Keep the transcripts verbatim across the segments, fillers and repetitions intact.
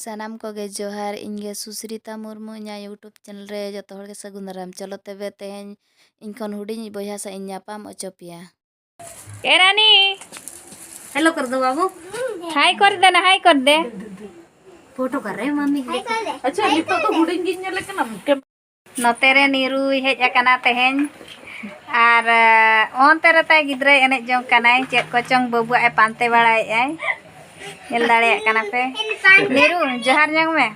ᱥᱟᱱᱟᱢ ᱠᱚᱜᱮ ᱡᱚᱦᱟᱨ, ᱤᱧ ᱜᱮ ᱥᱩᱥᱨᱤᱛᱟ ᱢᱩᱨᱢᱩ, ᱤᱧᱟᱹᱜ YouTube ᱪᱮᱱᱮᱞ ᱨᱮ ᱡᱚᱛᱚ ᱦᱚᱲ ᱜᱮ ᱥᱟᱹᱜᱩᱱ ᱫᱟᱨᱟᱢ᱾ ᱪᱚᱞᱚ ᱛᱚᱵᱮ ᱛᱮᱦᱮᱧ ᱤᱧ ᱠᱷᱚᱱ ᱦᱩᱰᱤᱧᱤᱡ ᱵᱚᱭᱦᱟ ᱥᱟᱶ ᱤᱧ ᱧᱟᱯᱟᱢ ᱚᱪᱚ ᱯᱮᱭᱟ᱾ ᱮ ᱨᱟᱱᱤ! हेलो कर दो बाबू। हाय कर दे ना, हाय कर दे। फोटो कर रहे हैं मम्मी। अच्छा, ᱱᱤᱛᱚᱜ ᱫᱚ ᱦᱩᱰᱤᱧ ᱜᱤᱧ ᱧᱮᱞᱮ ᱠᱟᱱᱟ᱾ ᱱᱚᱛᱮ ᱨᱮ ᱱᱤᱨᱩᱭ ᱦᱮᱡ ᱟᱠᱟᱱᱟ ᱛᱮᱦᱮᱧ᱾ ᱟᱨ, ᱮ, ᱚᱱᱛᱮ ᱨᱮ ᱛᱟᱭ ᱜᱤᱫᱽᱨᱟᱹᱭ ᱮᱱᱮᱡ ᱡᱚᱝ ᱠᱟᱱᱟᱭ, ᱪᱮᱫ ᱠᱚᱪᱚᱝ ᱵᱟᱹᱵᱩᱣᱟᱜ ᱮ ᱯᱟᱱᱛᱮ ᱵᱟᱲᱟᱭᱮᱫᱟᱭ᱾ ᱧᱮᱞ ᱫᱟᱲᱮᱭᱟᱜ ᱠᱟᱱᱟ ᱯᱮ᱾ ᱱᱤᱨᱩ, ᱡᱚᱦᱟᱨ ᱧᱚᱜ ᱢᱮ᱾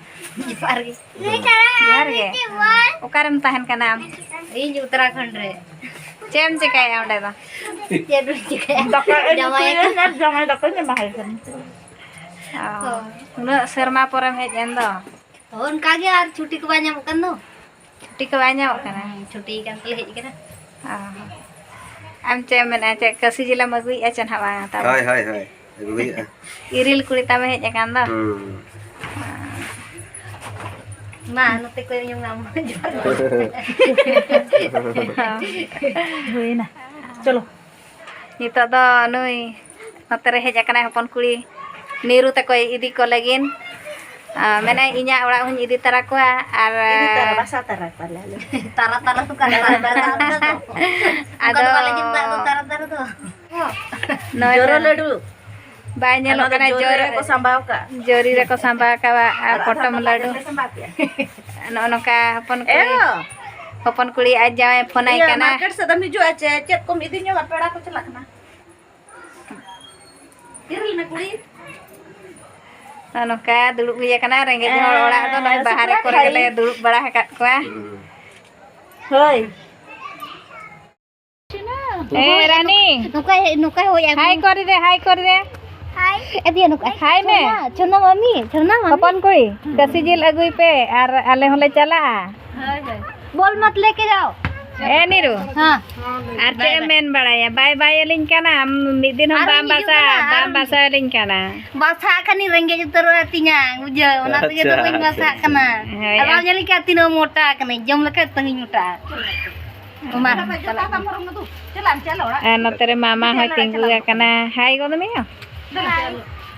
ᱡᱚᱦᱟᱨ ᱜᱮ᱾ ᱡᱚᱦᱟᱨ ᱜᱮ᱾ ᱚᱠᱟᱨᱮᱢ ᱛᱟᱦᱮᱱ ᱠᱟᱱᱟ ᱟᱢ? ᱤᱧ ᱩᱛᱛᱚᱨᱟᱠᱷᱚᱸᱰ ᱨᱮ᱾ ᱪᱮᱫ ᱮᱢ ᱪᱮᱠᱟᱭᱟ ᱚᱸᱰᱮ ᱫᱚ? ᱪᱮᱫ ᱦᱚᱸ ᱵᱟᱹᱧ ᱪᱤᱠᱟᱹᱭᱟ᱾ ᱫᱟᱠᱟ ᱟᱹᱧ ᱡᱟᱶᱟᱭ ᱩᱛᱩᱭᱟ ᱟᱠᱟᱱᱟ᱾ ᱟᱨ ᱡᱟᱶᱟᱭ ᱫᱟᱠᱟᱧ ᱮᱢᱟᱭ ᱠᱟᱱᱟ᱾ ᱚ, ᱦᱳᱭ᱾ ᱩᱱᱟᱹᱜ ᱥᱮᱨᱢᱟ ᱯᱚᱨᱮᱢ ᱦᱮᱡ ᱮᱱ ᱫᱚ? ᱦᱳᱭ, ᱚᱱᱠᱟ ᱜᱮ, ᱟᱨ ᱪᱷᱩᱴᱤ ᱠᱚ ᱵᱟᱭ ᱧᱟᱢᱚᱜ ᱠᱟᱱ ᱫᱚ᱾ ᱪᱷᱩᱴᱤ ᱠᱚ ᱵᱟᱭ ᱧᱟᱢᱚᱜ ᱠᱟᱱᱟ? ᱦᱩᱸ, ᱪᱷᱩᱴᱤ ᱠᱟᱱ ᱛᱮᱞᱮ ᱦᱮᱡ ᱠᱟᱱᱟ᱾ ᱚ᱾ ᱟᱢ ᱪᱮᱫ ᱮᱢ ᱢᱮᱱᱮᱫᱼᱟ, ᱪᱮᱫ ᱠᱟᱹᱥᱤ ᱡᱤᱞ ᱮᱢ ᱟᱹᱜᱩᱭᱮᱫᱼᱟ ᱪᱮ ᱱᱟᱦᱟᱜ ᱵᱟᱝᱟ ᱛᱟᱵᱚᱱ? ᱦᱳᱭ, ᱦᱳᱭ, ᱦᱳᱭ, ᱟᱹᱜᱩᱭᱮᱫᱼᱟ᱾ ᱤᱨᱤᱞ ᱠᱩᱲᱤ ᱛᱟᱢᱮ ᱦᱮᱡ ᱟᱠᱟᱱ ᱫᱚ? ᱦᱩᱸ᱾ ᱢᱟ, ᱱᱚᱛᱮ ᱠᱚᱭᱚᱜ ᱧᱚᱜ ᱢᱮ ᱟᱢ᱾ ᱦᱩᱭᱱᱟ᱾ ᱪᱚᱞᱚ᱾ ᱱᱤᱛᱚᱜ ᱫᱚ ᱱᱩᱭ ᱱᱚᱛᱮ ᱨᱮ ᱦᱮᱡ ᱟᱠᱟᱱᱟᱭ ᱦᱚᱯᱚᱱ ᱠᱩᱲᱤ, ᱱᱤᱨᱩ ᱛᱟᱠᱚᱭ ᱤᱫᱤ ᱠᱚ ᱞᱟᱹᱜᱤᱫ᱾ ᱟᱨ ᱢᱮᱱᱟᱭ, "ᱤᱧᱟᱹᱜ ᱚᱲᱟᱜ ᱦᱚᱸᱧ ᱤᱫᱤ ᱛᱟᱨᱟ ᱠᱚᱣᱟ", ᱟᱨ ᱤᱫᱤ ᱛᱟᱨᱟ, ᱵᱟᱥᱟ ᱛᱟᱨᱟ ᱠᱚᱣᱟᱞᱮ ᱟᱞᱮ᱾ ᱛᱟᱨᱟ ᱛᱟᱨᱟ ᱫᱚ ᱚᱠᱟ ᱛᱟᱨᱟ ᱛᱟᱨᱟ ᱫᱚ? ᱟᱫᱚ ᱚᱱᱠᱟ ᱫᱚ ᱵᱟᱞᱮ ᱡᱚᱢ ᱠᱟᱜ ᱫᱚ ᱛᱟᱨᱟ ᱛᱟᱨᱟ ᱫᱚ᱾ ᱱᱚᱜᱼᱚᱭ ᱡᱚᱨᱚ ᱛᱚ᱾ ᱞᱟᱹᱰᱩ᱾ ᱵᱟᱭ ᱧᱮᱞᱚᱜ ᱚᱱᱟ ᱫᱚ ᱠᱟᱱᱟ, ᱡᱚᱨᱤ ᱡᱚᱨ-, ᱨᱮᱠᱚ ᱥᱟᱸᱵᱟᱣ ᱠᱟᱜ᱾ ᱡᱚᱨᱤ ᱨᱮᱠᱚ ᱥᱟᱸᱵᱟᱣ ᱠᱟᱜᱼᱟ ᱟᱨ ᱟᱨ ᱯᱚᱴᱚᱢ ᱟᱫᱷᱟ ᱞᱟᱹᱰᱩ᱾ ᱞᱮ ᱥᱟᱸᱵᱟᱣ ᱠᱮᱜᱼᱟ᱾ ᱱᱚᱜᱼᱚ ᱱᱚᱝᱠᱟ ᱦᱚᱯᱚᱱ ᱠᱩᱲᱤ, ᱮᱭᱳ! ᱦᱚᱯᱚᱱ ᱠᱩᱲᱤ ᱟᱡ ᱡᱟᱶᱟᱭ ᱯᱷᱳᱱ ᱟᱭ ᱤᱭᱟᱹ, ᱠᱟᱱᱟ᱾ ᱢᱟᱨᱠᱮᱴ ᱥᱮᱫ ᱮᱢ ᱦᱤᱡᱩᱜᱼᱟ ᱪᱮ? ᱪᱮᱫ ᱠᱚᱢ ᱤᱫᱤ ᱧᱚᱜᱟ? ᱯᱮᱲᱟ ᱠᱚ ᱪᱟᱞᱟᱜ ᱠᱟᱱᱟ᱾ ᱤᱨᱤᱞ ᱢᱮ ᱠᱩᱲᱤ᱾ ᱱᱚᱜᱼᱚ ᱱᱚᱝᱠᱟ ᱫᱩᱲᱩᱵ ᱦᱩᱭ ᱟᱠᱟᱱᱟ ᱨᱮᱸᱜᱮᱡ ᱦᱚᱲ ᱚᱲᱟᱜ ᱫᱚ, ᱱᱚᱜᱼᱚᱭ ᱦᱮᱸ, ᱵᱟᱦᱟ ᱨᱮ ᱥᱩᱠᱨᱟ ᱠᱚᱨᱮ ᱠᱷᱟᱭᱤ᱾ ᱜᱮᱞᱮ ᱫᱩᱲᱩᱵ ᱵᱟᱲᱟ ᱟᱠᱟᱫ ᱠᱚᱣᱟ᱾ ᱦᱳᱭ᱾ ᱮ, ᱨᱟᱱᱤ᱾ ᱱᱚᱝᱠᱟ ᱦᱮᱡ, ᱱᱚᱝᱠᱟ ᱦᱩᱭ ᱟᱹᱜᱩ᱾ ᱦᱟᱭ ᱠᱚᱨᱮ ᱫᱮ, ᱦᱟᱭ ᱠᱚᱨᱮ ᱫᱮ᱾ ᱦᱟᱭ᱾ ᱮ ᱫᱤᱭᱟ, ᱱᱚᱝᱠᱟ᱾ ᱦᱟᱭ ᱢᱮ᱾ ᱪᱷᱳᱱᱟ, ᱪᱷᱳᱱᱟ ᱢᱟᱢᱤ, ᱪᱷᱳᱱᱟ ᱢᱟᱢᱤ᱾ ᱦᱚᱯᱚᱱ ᱠᱩᱲᱤ, ᱠᱟᱹᱥᱤ ᱡᱤᱞ ᱟᱹᱜᱩᱭ ᱯᱮ ᱟᱨ ᱟᱞᱮ ᱦᱚᱸᱞᱮ ᱪᱟᱞᱟᱜᱼᱟ᱾ ᱦᱳᱭ, ᱦᱳᱭ᱾ ᱵᱚᱞ ᱢᱟᱛ ᱞᱮᱠᱮ ᱡᱟᱣ᱾ ᱮ ᱱᱤᱨᱩ᱾ ᱦᱮᱸ᱾ ᱟᱨ ᱪᱮᱫ ᱮᱢ ᱢᱮᱱ ᱵᱟᱲᱟᱭᱟ? ᱵᱟᱭ ᱵᱟᱭ ᱟᱹᱞᱤᱧ ᱠᱟᱱᱟ, ᱟᱢ ᱢᱤᱫ ᱫᱤᱱ ᱦᱚᱸ ᱟᱨ ᱵᱟᱢ ᱦᱤᱡᱩᱜ ᱵᱟᱥᱟ, ᱠᱟᱱᱟ, ᱵᱟᱢ ᱟᱨ ᱵᱟᱥᱟ ᱟᱹᱞᱤᱧ ᱠᱟᱱᱟ᱾ ᱵᱟᱥᱟᱜ ᱠᱷᱟᱱᱤᱧ ᱨᱮᱸᱜᱮᱡ ᱩᱛᱟᱹᱨᱚᱜᱼᱟ ᱛᱤᱧᱟ, ᱵᱩᱡᱷᱟᱹᱣ? ᱚᱱᱟ ᱛᱮᱜᱮ ᱟᱪᱪᱷᱟ, ᱫᱚ ᱵᱟᱹᱧ ᱟᱪᱪᱷᱟ᱾ ᱵᱟᱥᱟᱜ ᱠᱟᱱᱟ᱾ ᱦᱳᱭ, ᱟᱨ ᱵᱟᱢ ᱟᱨ ᱧᱮᱞᱤᱧ ᱠᱟᱱᱟ ᱛᱤᱱᱟᱹᱜ ᱢᱚᱴᱟ ᱠᱟᱹᱱᱟᱹᱧ, ᱡᱚᱢ ᱞᱮᱠᱷᱟᱡ ᱛᱟᱹᱦᱤᱧ ᱢᱚᱴᱟᱜᱼᱟ᱾ ᱢᱟ, ᱪᱟᱞᱟᱜ ᱠᱟᱱᱟ᱾ ᱟᱨ ᱱᱚᱛᱮ ᱨᱮ ᱢᱟᱢᱟ ᱦᱚᱸᱭ ᱛᱤᱸᱜᱩ ᱟᱠᱟᱱᱟ᱾ ᱦᱟᱭ ᱜᱚᱫ ᱢᱮᱭᱟ᱾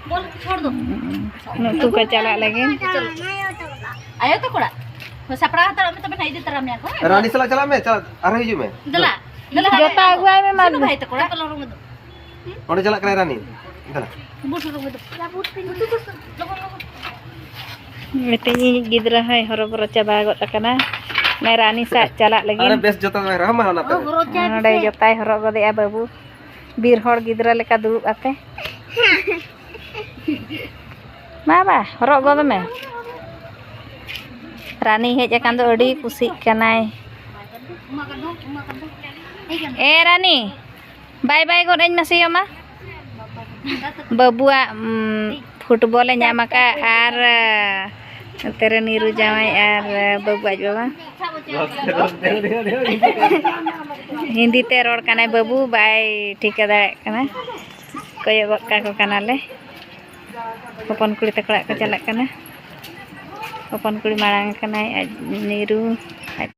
ᱵᱚᱞ ᱪᱷᱚᱲ ᱫᱚ᱾ ᱱᱩᱠᱩ ᱠᱚ ᱪᱟᱞᱟᱜ ᱞᱟᱹᱜᱤᱫ᱾ ᱟᱭᱳ ᱛᱟᱠᱚ ᱚᱲᱟᱜ᱾ ᱦᱳᱭ, ᱥᱟᱯᱲᱟᱣ ᱦᱟᱛᱟᱲᱚᱜ ᱢᱮ, ᱛᱚᱵᱮ ᱱᱟᱜ ᱤᱫᱤ ᱛᱟᱨᱟ ᱢᱮᱭᱟ ᱠᱚ, ᱦᱮᱸ? ᱨᱟᱱᱤ ᱥᱟᱞᱟᱜ ᱪᱟᱞᱟᱜ ᱢᱮ, ᱪᱟᱞᱟᱜ, ᱟᱨᱦᱚᱸ ᱦᱤᱡᱩᱜ ᱢᱮ᱾ ᱫᱮᱞᱟ, ᱫᱮᱞᱟ, ᱡᱚᱛᱚ ᱟᱹᱜᱩᱣᱟᱭ ᱢᱮ, ᱢᱟ᱾ ᱥᱤᱱᱩ ᱵᱷᱟᱭ ᱛᱟᱠᱚ ᱚᱲᱟᱜ᱾ ᱚᱸᱰᱮ ᱪᱟᱞᱟᱜ ᱠᱟᱱᱟᱭ ᱨᱟᱱᱤ᱾ ᱫᱮᱞᱟ᱾ ᱵᱩᱴ ᱦᱚᱨᱚᱜ ᱢᱮ ᱫᱚ᱾ ᱞᱚᱜᱚᱱ, ᱞᱚᱜᱚᱱ᱾ ᱢᱤᱫᱴᱮᱱ ᱤᱧᱤᱡ ᱜᱤᱫᱽᱨᱟᱹ ᱦᱚᱸᱭ ᱦᱚᱨᱚᱵᱚᱨᱚ ᱪᱟᱵᱟ ᱜᱚᱫ ᱟᱠᱟᱱᱟ᱾ ᱱᱮ ᱨᱟᱱᱤ ᱥᱟᱜ ᱪᱟᱞᱟᱜ ᱞᱟᱹᱜᱤᱫ᱾ ᱟᱨᱮ ᱵᱮᱥ ᱡᱚᱛᱚᱱ ᱢᱮ, ᱨᱟᱦᱟ ᱢᱟ ᱚᱱᱟ ᱛᱮ᱾ ᱱᱚᱰᱮ ᱡᱚᱛᱟᱭ ᱦᱚᱨᱚᱜ ᱜᱚᱫᱮᱜᱼᱟ ᱵᱟᱹᱵᱩ᱾ ᱵᱤᱨ ᱦᱚᱲ ᱜᱤᱫᱽᱨᱟᱹ ᱞᱮᱠᱟ ᱫᱩᱲᱩᱵ ᱟᱛᱮ᱾ ᱢᱟ ᱵᱟ, ᱦᱚᱨᱚᱜ ᱜᱚᱫ ᱢᱮ᱾ ᱨᱟᱱᱤ ᱦᱮᱡ ᱟᱠᱟᱱ ᱫᱚ ᱟᱹᱰᱤ ᱠᱩᱥᱤᱜ ᱠᱟᱱᱟᱭ᱾ ᱮ ᱨᱟᱱᱤ, ᱵᱟᱭ ᱵᱟᱭ ᱜᱚᱫ ᱟᱹᱧ ᱢᱟᱥᱮ ᱭᱳ ᱢᱟ᱾ ᱵᱟᱹᱵᱩᱣᱟᱜ, ᱩᱢ, ᱯᱷᱩᱴᱵᱚᱞᱮ ᱧᱟᱢ ᱟᱠᱟᱫ ᱟᱨ, ᱱᱚᱛᱮ ᱨᱮ ᱱᱤᱨᱩ ᱡᱟᱶᱟᱭ ᱟᱨ ᱵᱟᱹᱵᱩ ᱟᱡ ᱵᱟᱵᱟ᱾ ᱦᱤᱱᱫᱤ ᱛᱮ ᱨᱚᱲ ᱠᱟᱱᱟᱭ ᱵᱟᱹᱵᱩ, ᱵᱟᱭ ᱴᱷᱤᱠᱟᱹ ᱫᱟᱲᱮᱭᱟᱜ ᱠᱟᱱᱟ᱾ ᱠᱚᱭᱚᱜ ᱜᱚᱫ ᱠᱟᱠᱚ ᱠᱟᱱᱟᱞᱮ᱾ ᱦᱚᱯᱚᱱ ᱠᱩᱲᱤ ᱛᱟᱠᱚ ᱚᱲᱟᱜ ᱠᱚ ᱪᱟᱞᱟᱜ ᱠᱟᱱᱟ᱾ ᱦᱚᱯᱚᱱ ᱠᱩᱲᱤ ᱢᱟᱲᱟᱝ ᱠᱟᱱᱟᱭ, ᱟᱡ ᱱᱤᱨᱩ, ᱟᱡ